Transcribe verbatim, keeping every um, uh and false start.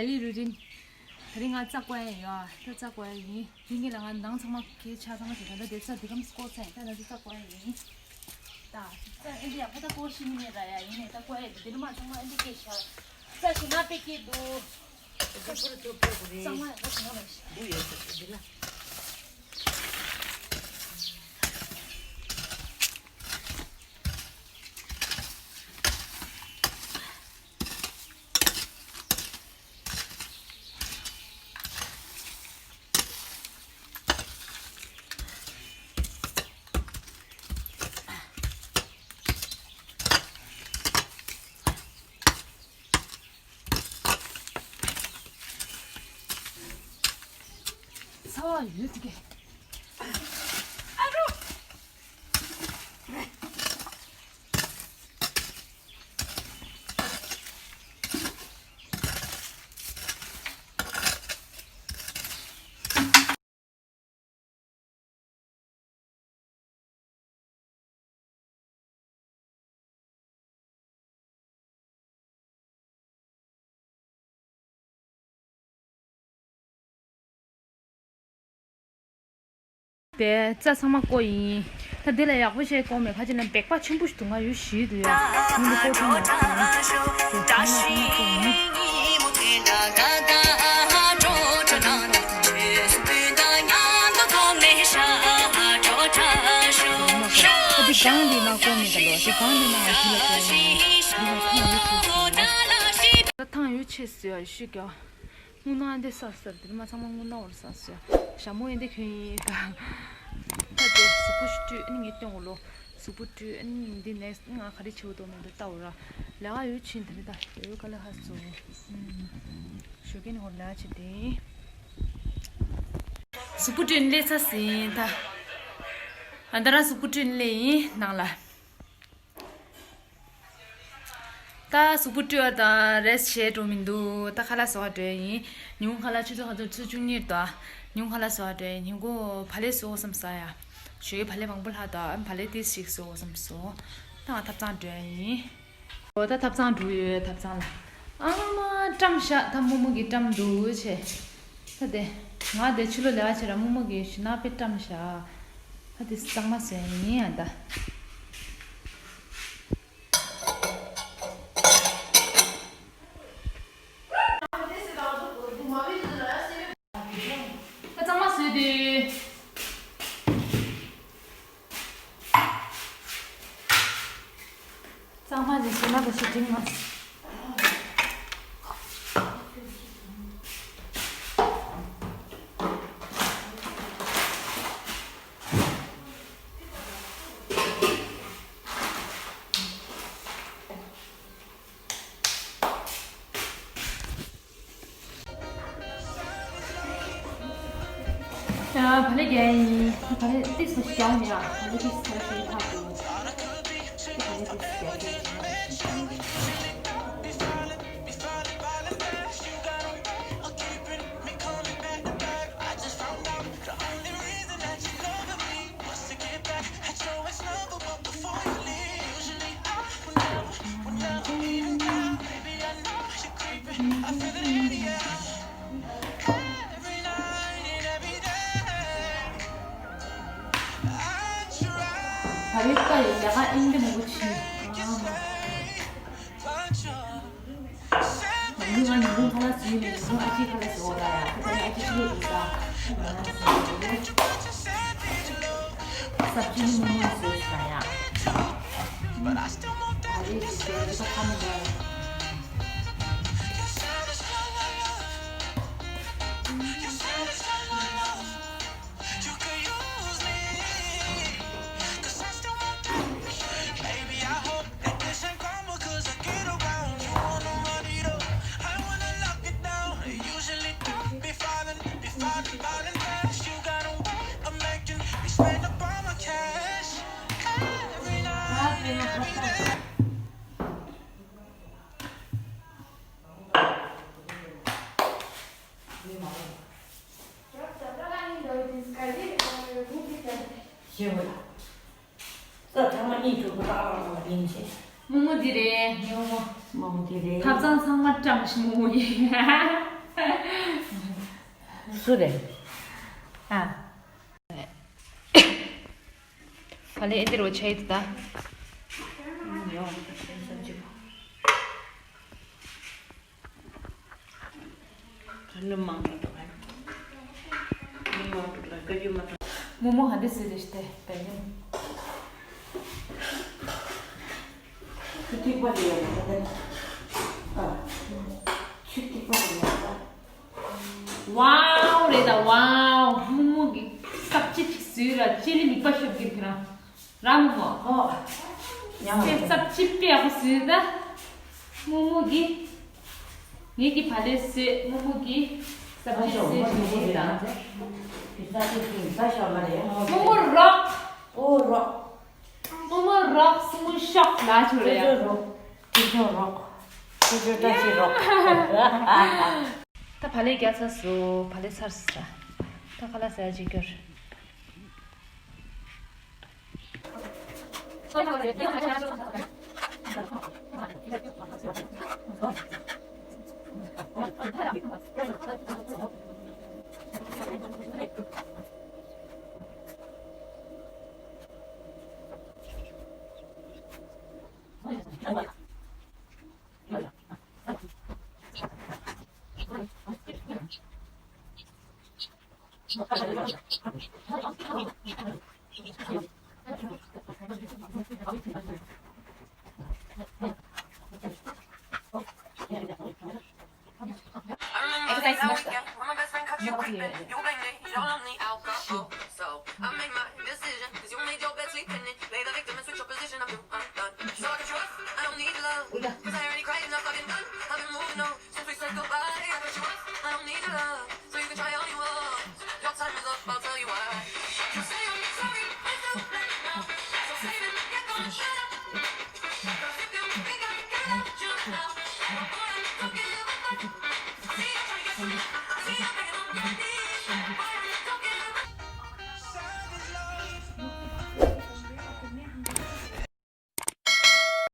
Daily routine. དེ་རིང་ང་རྩྭ་བརྐོ་ཡ་ཡོད། ད་རྩྭ་བརྐོ་ཡ་ཡིན། དེ་ངེད་ལ་ང་ནང་ཚང་མ་ཁྱེད་ཆ་ཚང་མ་ཞིག་ད་ལྟ་དེ་རྩྭ་འདི་གམ་བརྐོ་ཚར་ཡིན། ད་ང་ཚོ་རྩྭ་བརྐོ་ཡ་ཡིན། ད་རྩྭ་ཨེ་འདི་ཡག་པོ་ད་བརྐོ་ཤེས་ནི་མེད་ར་ཡ། ཡིན་ནས་ད་བརྐོ་ཡ་ཡིན། དེ་ནི་མ་ཚང་མ་ཨེ་འདི་སྐད་ཤ་རྩྭ་ཞིག་ན་པེ་སྐད་འདུག་རྩྭ་མ་ཡག་པོ་ཞིག་ན་མ་ཤི་འདུག་ཡོད་ས་ཞིག་འདི་ལ། ཚ་བ་ཡོད་ཀྱི། ཨ་རོ། པའི་རྩྭ་ཚང་མ་བརྐོས་ཡིན། ད་འདི་ལ་ཡག་པོ་བྱས་བརྐོས་མེད། ཁ་ཅིག་ན་སྦེག་པ་ཆེན་པོ་ཞིག་འདུག་ང་ཡུལ་བཞི་འདུག་ཡ། ང་འདི་བརྐོས་ཐུབ་མ་སོང་། དེ་ཚང་མ་ཚང་མ་བརྐོས་ཡིན། ད་འདི་གང་འདི་ན་བརྐོས་མེད་ད་ལོ། འདི་གང་འདི་ན་ང་ཞིག་ལ་བརྐོས་ཡིན། འདི་ལ་ཐང་ཡུལ་ཆེ་སོང་། ད་ཐང་ཡུལ་ཆེ་སོང་ཡ་ཤི་ག་དངུལ་སྣ་འདི་ཟ་ཟེར། དེ་མ་ཚང་མ་དངུལ་སྣ་བོར་ཟ་ཟེར། ཞྭ་མོ་ཡིན་དེ་ཁྱོད་ཡིན་ད། ད་དེ་གཟུགས་པོ་ཞིག་བཀྲུས་ཨ་ནི་ངས་སྟོན་གོ་ལོ། གཟུགས་པོ་བཀྲུས་ཨ་ནི་འདི་ནས་ང་ག་རེ་བྱེད་དགོས་འདུག་མི་འདུག་ལྟ་འོ་ར། ལས་ཀ་ཡོད་ཕྱིན་དེ་རེད་ད། ཡོད་ག་ལེ་ཧ་སོ། ཞོགས་ཀས་ནི་ཧོར་ལས་ཀ་བྱེད་དེ། གཟུགས་པོ་བཀྲུས་ནི་ལས་ཚ་ཟིན་ད། ཨ་ད་རང་གཟུགས་པོ་བཀྲུས་ནི་ལས་ཡིན་ནང་ལ། ད་གཟུགས་པོ་བཀྲུས་པ་དང་རེས་བྱས་འགྲོ་མི་འདུག་ད་ཁ་ལག་བཟོ་བ་འགྲོ་ཡ་ཡིན། ཉིན་གུང་ཁ་ལག་ཆུ་ཚོད་ཁ་ཚོད་ཆུ་ཚོད་བཅུ་གཉིས་རེད་ད། ཉིན་གུང་ཁ་ལག་བཟོ་བ་འགྲོ་ཡ་ཡིན། ཉིན་གུང་བག་ལེབ་བཟོ་དགོས་བསམ་ས་ཡ། ཞོགས་ཀས་བག་ལེབ་མང་པོ་ལྷག་ད་བག་ལེབ་ཏིས་ཞིག་བཟོ་དགོས་བསམ་སོང་། ད་ང་ཐབ་ཚང་འགྲོ་ཡ་ཡིན། འོ་ད་ཐབ་ཚང་འགྲོ་ཡོད། ཐབ་ཚང་ལ་ཨ་མ་བཀྲམ་ཤག་ད་རྨོ་མོ་གི་བཀྲམ་འདུག་བྱས། ད་དེ་ང་དེ་ཕྱི་ལོགས་ལས་ཀ་བྱེད་ར་རྨོ་མོ་གི་ཞུ་ན་པའི་བཀྲམ་ཤག་ད་དེ་གཙང་མ་བཟོས་ཡིན་ཡ་ད། ད་གཙང་མ་བཟོས་ཏེ། གཙང་མ་ཞིག་བྱས་ན་ད་ཞིག་འགྲིག་མ་སོང་། ཡ་བག་ལེབ་རྒྱག་ཡིན། བག་ལེབ་ཏིས་པ་ཞིག་རྒྱག་མེད་ཨ། བག་ལེབ་ཏིས་པ་ཞིག་ཧ་གོ། བག་ལེབ་ཏིས་རྒྱག་གི། བག་ལེབ་ཀ་ཡི་ཡ་ག་ཨིན་དེ་མོ་གོ་ཆི། ཨ་མ། ང་ཉིན་གུང་ཁ་ལག་ཟོས་ནས་ཉིན་གུང་ཨ་ཅེ་ཁ་ལག་ཟོས་ད་ཡ། ཁ་ལག་ཨ་ཅེ་ཁ་ལག་ཟོས་ད། ང་ཟོས། སབ་ཅི་ནི་མོག་མོག་ཟོས་ད་ཡ། ཨ་རེ་ཟོས་ད་ཁ་མོ་ད། ས་ཚང་མ་གཉིད་སྐྱོ་པོ་ཏག་ཏག་ཏག་ཡིན་ཆེ། རྨོ་མོ་འདི་རེད། རྨོ་མོ། རྨོ་མོ་འདི་རེད། ཐབ་ཚང་ཚང་མ་བཀྲམ་ཞིག་རྨོ་མོ་ཡིན། སུ་རེད། ཨ། ཕ་ལེ་ཨེ་འདིར་འོ་ཆའི་དུ་ད། ལུམ་མང་དུ་འགྲོ་ཧ། ལུམ་མང་དུ་འགྲོ་ཀ་རྒྱུ་མ་དང་། མོ་མོ་ཧ་འདི་སི་རེ་སྟེ་པེ་ནི། ཆུ་ཐིགས་པ་དེ་ཡོད་ན་ད། ཨ། ཆུ་ཐིགས་པ་དེ་ཡོད་ན། ཝའོ་རེད་ད་ཝའོ། མོ་མོ་གི་སབ་ཅི་ཅིག་བཟོས་ར་ཅི་ལི་མིག་པ་ཤོབ་གིར་ཁྱེད་རང་ར་མོ་མོ། ཨོ། ཉམས། སེ་སབ་ཅི་དཔེ་ཡག་པོ་བཟོས་ད། མོ་མོ་གི། ངེད་ཀྱི་ཕ་ལེ་བཟོས་མོ་མོ་གི་སབ་ཅི་བཟོས་ཞིག་རེད་ད། ས་ཅི་ཅིག་ས་ཤོག་མ་རེད་མོ་མོ་རོགས། ཨོ་རོགས། མོ་མོ་རོགས་སི་མོ་ཤོག་ལ་ཆུ་རེད་ཡ། ཅོ་ཅོ་རོགས། ཅོ་ཅོ་རོགས། ཅོ་ཅོ་བཀྲ་ཤིས་རོགས། ད་ཕ་ལེ་རྒྱག་ཚར་སོང་། ཕ་ལེ་ཚར་སོང་། ད་ཁ་ལག་ཟ་ཅིག་སྐྱོར། Exercise མ་ཤེས། ཡོ་ག་ཡོད།